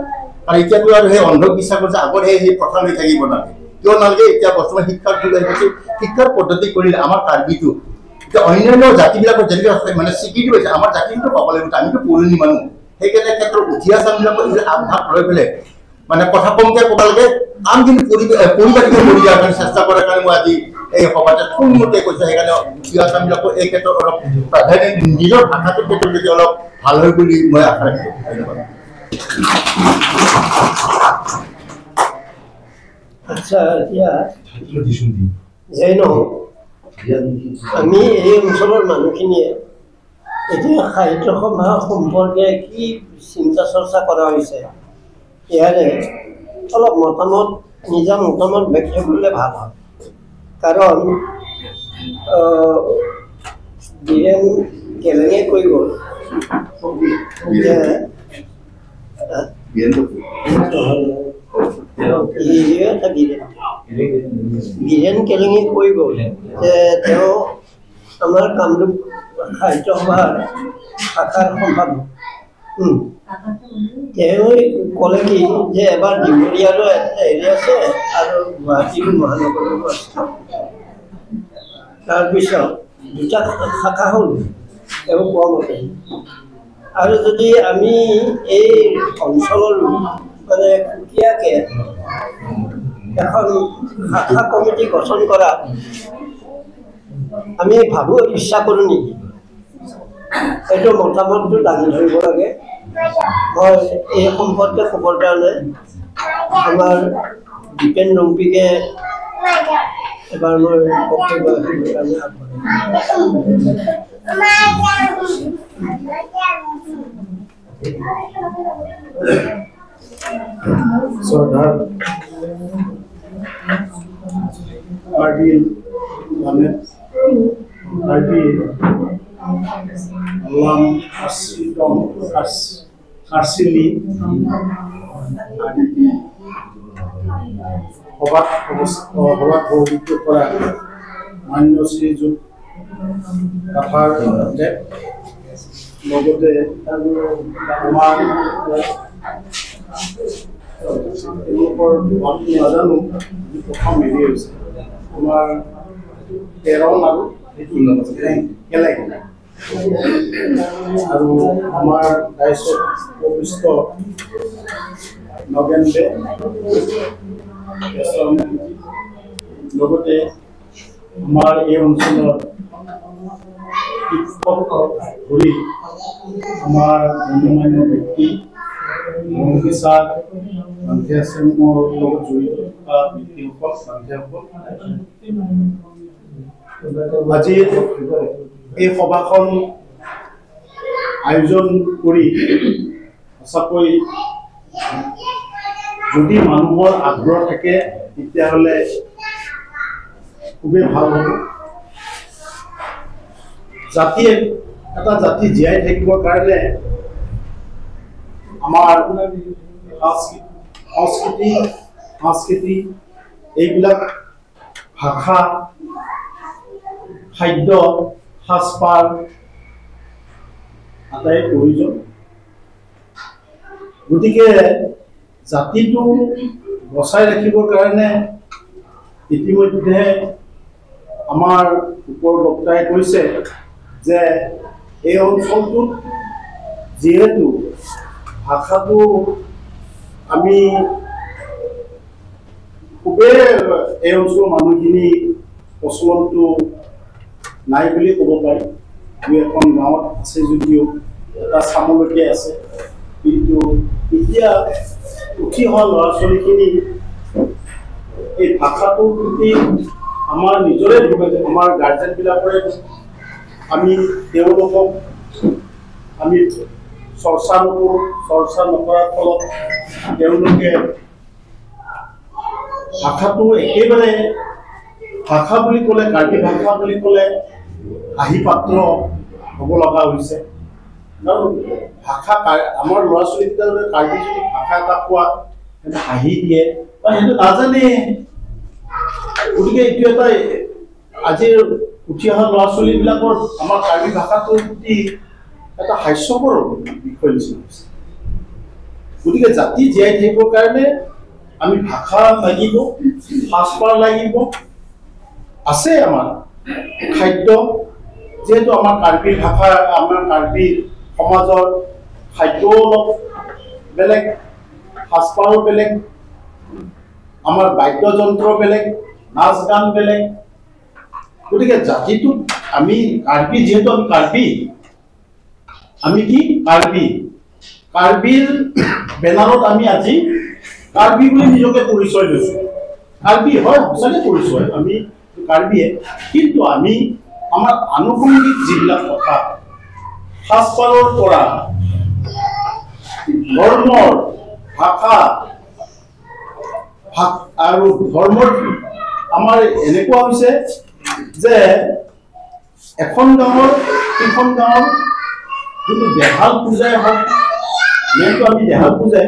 আৰু এতিয়াতো আৰু সেই অন্ধবিশ্বাস কৰিছে, আগত সেই প্ৰথা লৈ থাকিব নালাগে। কিয় নালাগে? এতিয়া বৰ্তমান শিক্ষাৰ যুগ আহি গৈছে। শিক্ষাৰ পদ্ধতি কৰিলে আমাৰ কাৰ্বিটো এতিয়া অন্যান্য জাতিবিলাকৰ যেনেকৈ মানে স্বীকৃতি পাইছে, আমাৰ জাতিটো পাব লাগিব। আমিতো পুৰণি মানুহ, সেইকাৰণে ক্ষেত্ৰত উঠি অহা চামবিলাকৰ এইবিলাক আগভাগ লৈ পেলাই মানে কথা কমকৈ ক'ব লাগে, কাম কিন্তু পৰিপাটিকৈ কৰি দিয়াৰ কাৰণে চেষ্টা কৰাৰ কাৰণে মই আজি এই সভাতে থুলমূলকৈ কৈছোঁ। সেইকাৰণে উঠি অহা চামবিলাকৰ এই ক্ষেত্ৰত অলপ প্ৰাধান্য, নিজৰ ভাষাটোৰ ক্ষেত্ৰত যদি অলপ ভাল হয় বুলি মই আশা ৰাখিছোঁ। ধন্যবাদ। আচ্ছা, এতিয়া যেই নহওক, আমি এই অঞ্চলৰ মানুহখিনিয়ে এতিয়া সাহিত্য সভা সম্পৰ্কে কি চিন্তা চৰ্চা কৰা হৈছে, ইয়াৰে অলপ মতামত, নিজা মতামত ব্যক্ত কৰিলে ভাল হয়। কাৰণ বীৰেন কেলেঙে কৈ গ'ল যে বীৰেন কেলেঙে কৈ গ'ল যে তেওঁ আমাৰ কামৰূপ সাহিত্য সভাৰ শাখাৰ সম্পাদক। তেওঁ ক'লে কি যে এবাৰ ডিমৰীয়াৰো হেৰি আছে আৰু গুৱাহাটীৰো মহানগৰৰো আছে। তাৰপিছত দুটা শাখা হ'ল তেওঁ কোৱা মতে। আৰু যদি আমি এই অঞ্চলৰ মানে সুকীয়াকৈ এখন শাখা কমিটি গঠন কৰা আমি ভাবোঁ, ইচ্ছা কৰোঁ নেকি, এইটো মতামতটো দাঙি ধৰিব লাগে। মই এই সম্পৰ্কে ক'বৰ কাৰণে আমাৰ দীপেন ৰংপিকে এবাৰ মই বক্তব্য ৰাখিবৰ কাৰণে আগবঢ়াম। শ্ৰদ্ধাৰ কাৰ্বি কাৰ্বি আলাম কাৰ্চিলি সভাত সভাপতিত্ব কৰা মান্য শ্ৰীযুত কাথাৰ দেৱ, লগতে আমাৰ তেওঁলোকৰ নামটো নাজানো, প্ৰথম হেৰি হৈছে আমাৰ তেৰণ আৰু কেলেং আৰু আমাৰ দায়িত্বত উপবিষ্ট নগেন দে, লগতে আমাৰ এই অঞ্চলৰ শিক্ষক ধৰি আমাৰ গণ্যমান্য ব্যক্তি মন্ত্ৰী ছাৰ, মন্ত্ৰী আশ্ৰমৰ লগত জড়িত থকা ব্যক্তিসকল, মন্ত্ৰীসকল, আজি এই সভাখন আয়োজন কৰি সঁচাকৈ যদি মানুহৰ আগ্ৰহ থাকে তেতিয়াহ'লে খুবেই ভাল হ'ব। জাতি এটা জাতি জীয়াই থাকিবৰ কাৰণে আমাৰ সংস্কৃতি এইবিলাক ভাষা, খাদ্য, সাজপাৰ আটাই প্ৰয়োজন। গতিকে জাতিটো বচাই ৰাখিবৰ কাৰণে ইতিমধ্যে আমাৰ ওপৰ বক্তাই কৈছে যে এই অঞ্চলটোত যিহেতু ভাষাটো আমি খুবেই এই অঞ্চলৰ মানুহখিনি প্ৰচলনটো নাই বুলি ক'ব পাৰি। দুই এখন গাঁৱত আছে যদিও এটা চামলৈকে আছে, কিন্তু এতিয়া উঠি অহা ল'ৰা ছোৱালীখিনি এই ভাষাটোৰ প্ৰতি আমাৰ নিজৰে, আমাৰ গাৰ্জেনবিলাকৰে আমি তেওঁলোকক আমি চৰ্চা নকৰোঁ। চৰ্চা নকৰাৰ ফলত তেওঁলোকে ভাষাটো একেবাৰে, ভাষা বুলি ক'লে, কাৰ্বি ভাষা বুলি ক'লে হাঁহি পাত্ৰ হ'ব লগা হৈছে। কাৰণ ভাষা আমাৰ ল'ৰা ছোৱালীকেইটা কাৰ্বি যদি ভাষা এটা কোৱা হাঁহি দিয়ে বা সেইটো নাজানে। গতিকে এইটো এটা আজিৰ উঠি অহা ল'ৰা ছোৱালীবিলাকৰ আমাৰ কাৰ্বি ভাষাটোৰ প্ৰতি এটা হাস্যকৰ বিষয় নিচিনা হৈছে। গতিকে জাতি জীয়াই থাকিবৰ কাৰণে আমি ভাষা লাগিব, সাজপাৰ লাগিব, আছে আমাৰ খাদ্য। যিহেতু আমাৰ কাৰ্বি ভাষা, আমাৰ কাৰ্বি সমাজৰ খাদ্যও অলপ বেলেগ, সাজপাৰো বেলেগ, আমাৰ বাদ্যযন্ত্ৰ বেলেগ, নাচ গান বেলেগ। গতিকে জাতিটোক আমি কাৰ্বি, যিহেতু আমি কাৰ্বি, আমি কি কাৰ্বি, কাৰ্বিৰ বেনাৰত আমি আজি কাৰ্বি বুলি নিজকে পৰিচয় লৈছোঁ। কাৰ্বি হয়, সঁচাকে পৰিচয়, আমি কাৰ্বিয়ে, কিন্তু আমি আমাৰ আনুষংগিক যিবিলাক কথা, সাজপাৰৰ পৰা ধৰ্মৰ ভাষা আৰু ধৰ্মৰ আমাৰ এনেকুৱা হৈছে যে এখন গাঁৱৰ সিখন গাঁৱৰ যোনটো দেহাল পূজাই হওক, মেইনটো আমি দেহাল পূজাই,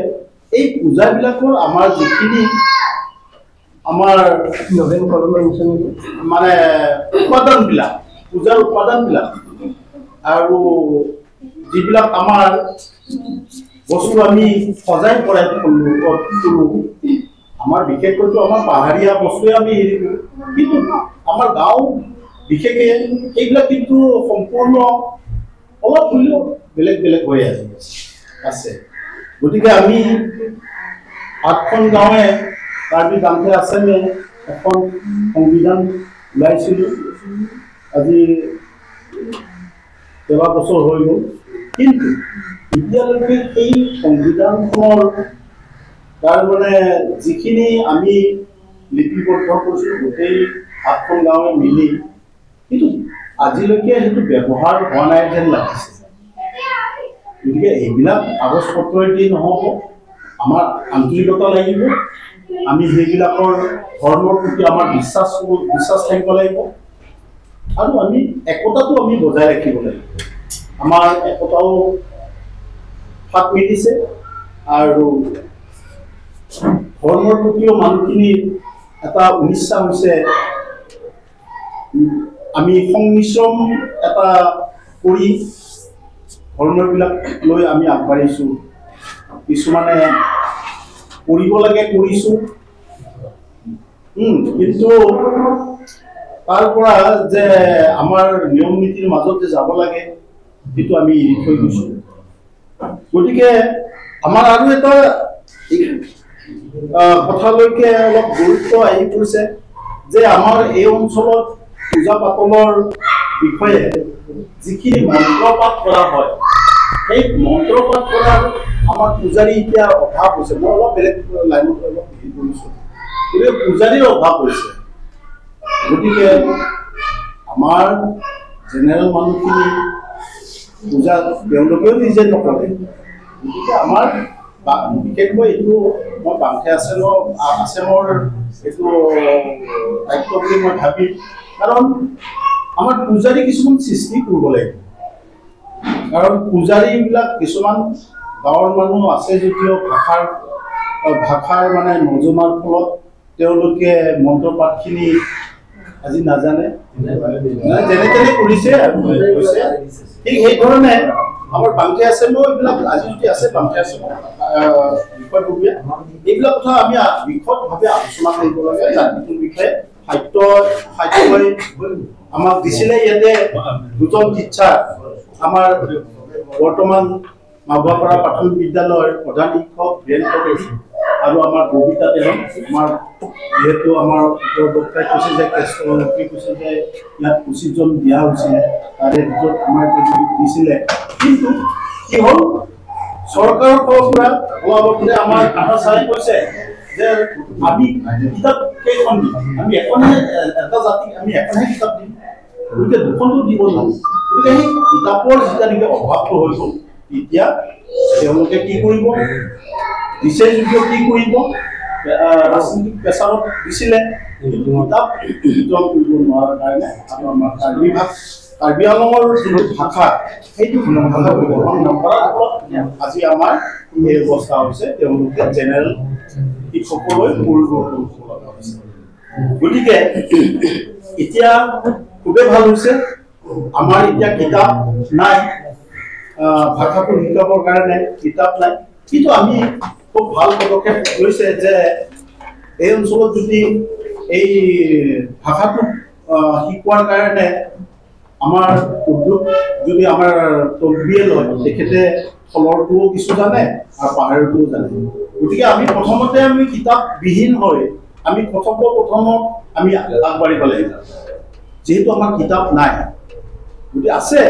এই পূজাবিলাকৰ আমাৰ যিখিনি আমাৰ মানে উপাদানবিলাক, পূজাৰ উপাদানবিলাক আৰু যিবিলাক আমাৰ বস্তু আমি সজাই পৰাই তোলোঁ, আমাৰ বিশেষকৈতো আমাৰ পাহাৰীয়া বস্তুৱে আমি হেৰি কৰোঁ, কিন্তু আমাৰ গাঁও বিশেষকে এইবিলাক কিন্তু সম্পূৰ্ণ অলপ হ'লেও বেলেগ বেলেগ হৈ আছে। গতিকে আমি 8খন গাঁৱে কাৰ্বি গামথে আছামে এখন সংবিধান ওলাইছিলোঁ, আজি কেইবা বছৰ হৈ গ'ল, কিন্তু এতিয়ালৈকে সেই সংবিধানখনৰ তাৰমানে যিখিনি আমি লিপিবদ্ধ কৰিছিলোঁ গোটেই 8খন গাঁৱে মিলি, কিন্তু আজিলৈকে সেইটো ব্যৱহাৰ হোৱা নাই যেন লাগিছে। গতিকে এইবিলাক কাগজ পত্ৰই দি নহ'ব, আমাৰ আন্তৰিকতা লাগিব, আমি সেইবিলাকৰ ধৰ্মৰ প্ৰতি আমাৰ বিশ্বাস থাকিব লাগিব, আৰু আমি একতাটো আমি বজাই ৰাখিব লাগিব। আমাৰ একতাও ফাট মেলিছে আৰু ধৰ্মৰ প্ৰতিও মানুহখিনিৰ এটা অনিচ্ছা হৈছে। আমি সংমিশ্ৰণ এটা কৰি ধৰ্মবিলাক লৈ আমি আগবাঢ়িছোঁ। কিছুমানে কৰিব লাগে কৰিছোঁ, কিন্তু তাৰ পৰা যে আমাৰ নিয়ম নীতিৰ মাজত যে যাব লাগে সেইটো আমি এৰি থৈ গৈছোঁ। গতিকে আমাৰ আৰু এটা কথালৈকে অলপ গুৰুত্ব আহি পৰিছে যে আমাৰ এই অঞ্চলত পূজা পাতলৰ বিষয়ে যিখিনি মন্ত্ৰপাঠ কৰা হয়, সেই মন্ত্ৰপাঠ কৰাৰ আমাৰ পূজাৰী এতিয়া অভাৱ হৈছে। মই অলপ বেলেগ লাইনত অলপ হেৰি কৰিছোঁ, গতিকে পূজাৰীৰ অভাৱ হৈছে। গতিকে আমাৰ জেনেৰেল মানুহখিনি পূজা তেওঁলোকেও নিজে নকৰে। গতিকে আমাৰ বিশেষকৈ এইটো মই বাংখে আছেমৰ এইটো দায়িত্ব বুলি মই ভাবিম, কাৰণ আমাৰ পূজাৰী কিছুমান সৃষ্টি কৰিব লাগিব। কাৰণ পূজাৰীবিলাক কিছুমান গাঁৱৰ মানুহ আছে যদিও ভাষাৰ মানে নজনাৰ ফলত তেওঁলোকে মন্ত্ৰপাঠখিনি আজি নাজানে, যেনে তেনে কৰিছে আৰু হৈছে। ঠিক সেইধৰণে আমাৰ বাংকে আছেমো এইবিলাক আজি যদি আছে বাংকে আছেমো বিষয়ববীয়া এইবিলাক কথা আমি বিশদভাৱে আলোচনা কৰিব লাগে। জাতিটোৰ বিষয়ে সাহিত্যই আমাক দিছিলে। ইয়াতে দুজন টিচাৰ আমাৰ বৰ্তমান মাগুৱাপাৰা প্ৰাথমিক বিদ্যালয়ৰ প্ৰধান শিক্ষক বীৰেন কলিতা আৰু আমাৰ ববিতা তেৰণ, আমাৰ যিহেতু আমাৰ বক্তাই কৈছে যে কেষ্টমন্ত্ৰী কৈছে যে ইয়াত 25জন দিয়া হৈছিলে, তাৰে ভিতৰত আমাৰ দিছিলে। কিন্তু কি হ'ল, চৰকাৰৰ ফালৰ পৰা অলপ আগতে আমাৰ কাটা ছাৰে কৈছে যে আমি কিতাপ কেইখন দিম, আমি এখনহে এটা জাতিক আমি এখনহে কিতাপ দিম, গতিকে দুখনতো দিব নোৱাৰোঁ। গতিকে সেই কিতাপৰ যেতিয়া নেকি অভাৱটো হৈ গ'ল, তেতিয়া তেওঁলোকে কি কৰিব, দিছে যদিও কি কৰিব, ৰাজনৈতিক প্ৰেছাৰত দিছিলে, কিন্তু কিতাপ বিতৰণ কৰিব নোৱাৰাৰ কাৰণে আৰু আমাৰ কাৰ্বি আংলঙৰ যোনটো ভাষা, সেইটো ভাষা গ্ৰহণ নকৰাৰ ফলত আজি আমাৰ এই অৱস্থা হৈছে। তেওঁলোকে জেনেৰেল শিক্ষকলৈ পৰিৱৰ্তন হ'ব লগা হৈছে। গতিকে এতিয়া খুবেই ভাল হৈছে, আমাৰ এতিয়া কিতাপ নাই, ভাষাটো শিকাবৰ কাৰণে কিতাপ নাই, কিন্তু আমি খুব ভাল পদক্ষেপ লৈছে যে এই অঞ্চলত যদি এই ভাষাটো শিকোৱাৰ কাৰণে আমাৰ উদ্যোগ যদি আমাৰ তলবিয়ে লয়, তেখেতে ফলৰটোও কিছু জানে আৰু পাহাৰটোও জানে। গতিকে আমি প্ৰথমতে আমি কিতাপবিহীন হৈ আমি কথোপকথনত আমি আগবাঢ়িব লাগিব। যিহেতু আমাৰ কিতাপ নাই, গতিকে আছে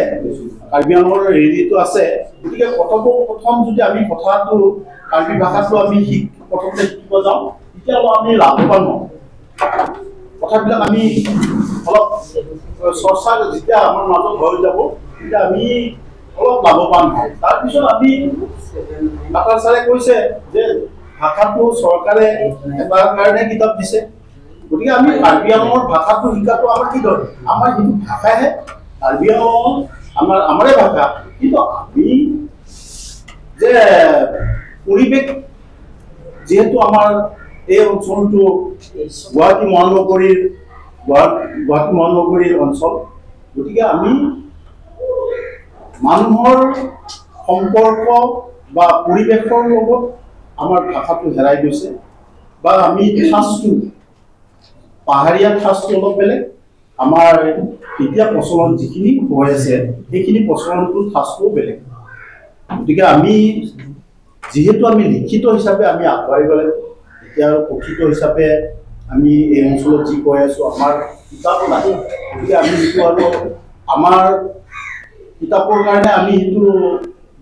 কাৰ্বি আংলঙৰ হেৰিটো আছে, গতিকে কথোপকথন যদি আমি কথাটো কাৰ্বি ভাষাটো আমি প্ৰথমতে শিকিব যাওঁ, তেতিয়া অলপ আমি লাভৱান হওঁ। কথাবিলাক আমি অলপ চৰ্চা যেতিয়া আমাৰ মাজত হৈ যাব, তেতিয়া আমি অলপ লাভৱান হওঁ। তাৰপিছত আমি কাটাৰ ছাৰে কৈছে যে ভাষাটো চৰকাৰে এটাৰ কাৰণে কিতাপ দিছে, গতিকে আমি কাৰ্বি আংলঙৰ ভাষাটো শিকাটো আমাৰ কি দৰকাৰ? আমাৰ সেইটো ভাষাহে, কাৰ্বি আংলং আমাৰে ভাষা, কিন্তু আমি যে পৰিৱেশ, যিহেতু আমাৰ এই অঞ্চলটো গুৱাহাটী মহানগৰীৰ অঞ্চল, গতিকে আমি মানুহৰ সম্পৰ্ক বা পৰিৱেশৰ লগত আমাৰ ভাষাটো হেৰাই গৈছে, বা আমি ঠাঁচটো পাহাৰীয়া ঠাঁচটো অলপ বেলেগ, আমাৰ এতিয়া প্ৰচলন যিখিনি হৈ আছে সেইখিনি প্ৰচলনটো ঠাঁচটোও বেলেগ। গতিকে আমি যিহেতু আমি লিখিত হিচাপে আমি আগবাঢ়িব লাগিব, এতিয়া আৰু কথিত হিচাপে আমি এই অঞ্চলত যি কৈ আছোঁ আমাৰ কিতাপো নাই, গতিকে আমি যিটো আৰু আমাৰ কিতাপৰ কাৰণে আমি সেইটো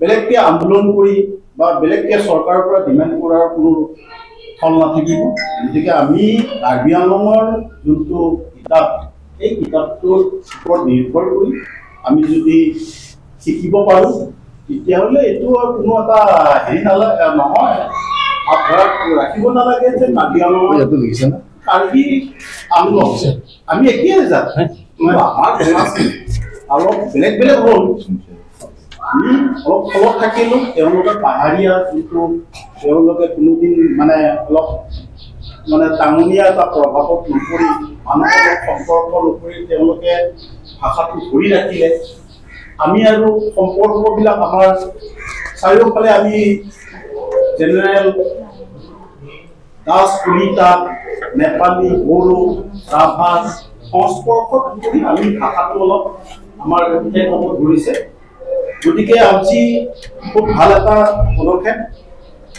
বেলেগকৈ আন্দোলন কৰি বা বেলেগকৈ চৰকাৰৰ পৰা ডিমাণ্ড কৰাৰ কোনো থল নাথাকিব। গতিকে আমি কাৰ্বি আংলঙৰ যোনটো কিতাপ, এই কিতাপটোৰ ওপৰত নিৰ্ভৰ কৰি আমি যদি শিকিব পাৰোঁ, তেতিয়াহ'লে এইটো আৰু কোনো এটা হেৰি নালাগে নহয়, ভাৱ ৰাখিব নালাগে যে কাৰ্বি আংলঙৰ কাৰ্বি আংলং আমি একেই জাত, আমাৰ অলপ বেলেগ বেলেগ হ'ল, আমি অলপ ফলত থাকিলোঁ, তেওঁলোকে পাহাৰীয়া যোনটো তেওঁলোকে কোনোদিন মানে অলপ মানে টাঙনীয়া এটা প্ৰভাৱত নপৰি মানুহৰ লগত সম্পৰ্ক নকৰি তেওঁলোকে ভাষাটো ধৰি ৰাখিলে। আমি আৰু সম্পৰ্কবিলাক আমাৰ চাৰিওফালে আমি জেনেৰেল দাস কলিতা নেপালী বড়ো ৰাভা সংস্পৰ্শত কৰি আমি ভাষাটো অলপ আমাৰ শেষ হ'ব ধৰিছে। গতিকে আজি খুব ভাল এটা পদক্ষেপ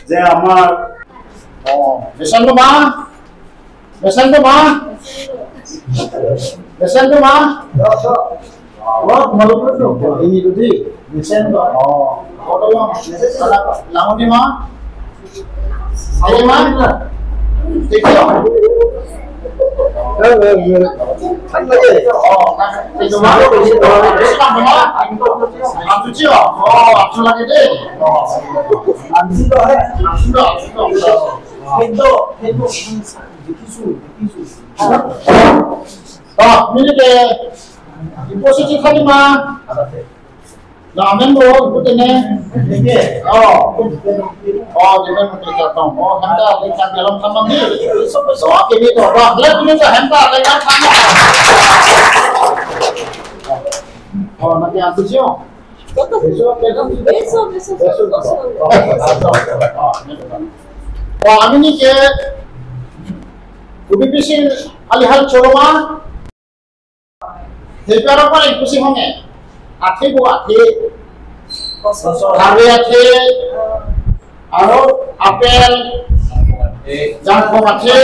যে আমাৰ Namen bo putene. Oh. Oh, jangan menteri tong. Oh, hanta lekan dalam sama ni. So, kini tu. Wah, lek ni tu hanta lekan sama. Oh, nanti aku sio. Besok, besok, besok, besok. Oh, আমি ni ke UPPC alihal choroma. Heparan पर ইকুসি হঙে আঠে বো আঠে হারে আছে আৰু apple জামফম আছে